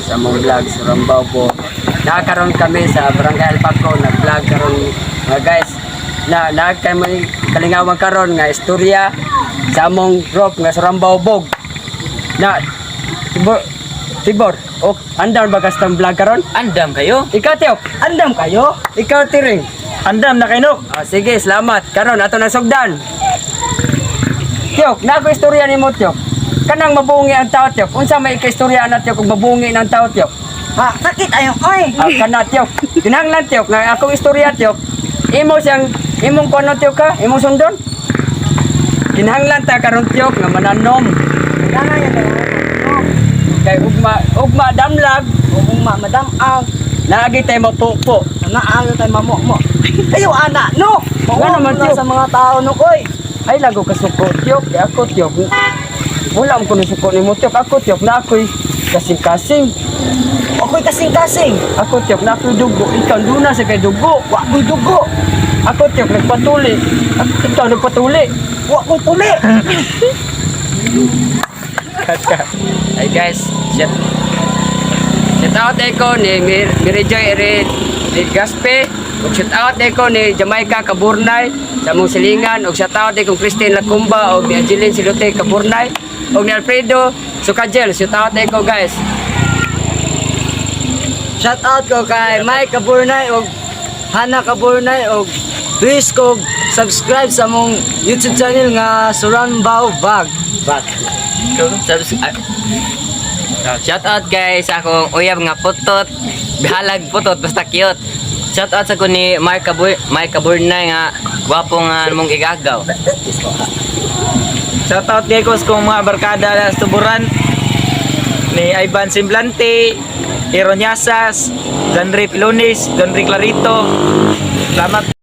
Sa mong vlog sa Rambao po. Nakaroon kami sa Barangay Alpaco, nag-vlog karon mga guys. Na na kay kalingawan karon nga istorya sa among group nga sa Rambao Bog. Na Tibor, Tibor, ok, andam ba kastang vlog karon? Andam kayo? Ikaw, Tiok, Andam kayo? Ikaw, Tiring. Andam na kayo. Ah, sige, salamat. Karon ato na sugdan. Tiok, na ako istorya nimo, Tiok. Kanang mabungi ang tao, Tiok. Unsa may ikaistorya na, Tiok, kung mabungi ng tao, Tiok? Ha, sakit ayo oy. Ah, kana, Tiok. Kinahanglan, Tiok, nga akong istorya, Tiok. Imo siyang imong kuno, Tiok, ka, imong sundon. Kinahanglan ta karon, Tiok, nga mananom. Kailangan yan kayo. Kay ugma ugma damlag, Ugma madam ang naagi tay mapupo. naayo tayo mamukmo. Ayo ana no. Nga naman, na Tiok. sa mga tao no koy. Ay lago ka suko, Tiok. Kay ako, Tiok. Wala mo kuno suko nimo, Tiok. Ako, Tiok, na ako'y kasing-kasing. Ako'y kasing-kasing. Ako, Tiok, na ako'y dugo. Ikaw duna sa kay dugo. Wa ko'y dugo. Ako, Tiok, nagpatuli. Ikaw nagpatuli. Wa ko'y tuli. Ay guys, shout out ko ni Mary Joy Ere ni Gaspe. Ug shout out ko ni Jamaica Kaburnay sa among silingan. Ug shout out kong Christine Lacumba ug ni Angeline Silute Kaburnay ug ni Alfredo Sukajel. Shout out ko, guys. Shout out ko kay Mike Kaburnay og Hana Kaburnay og please ko subscribe sa among YouTube channel nga Suranbao Vlog. Bak. Shout out kay sa akong uyab nga putot. Bihalag putot basta cute. Shout out sa ko ni Mark Kabur Mike Kaburnay nga gwapo nga mong igagaw. Shoutout kay ko sa kong mga barkada sa tuburan ni Ivan Simblante, Ironyasas, Danry Pilones, Danry Clarito. Salamat.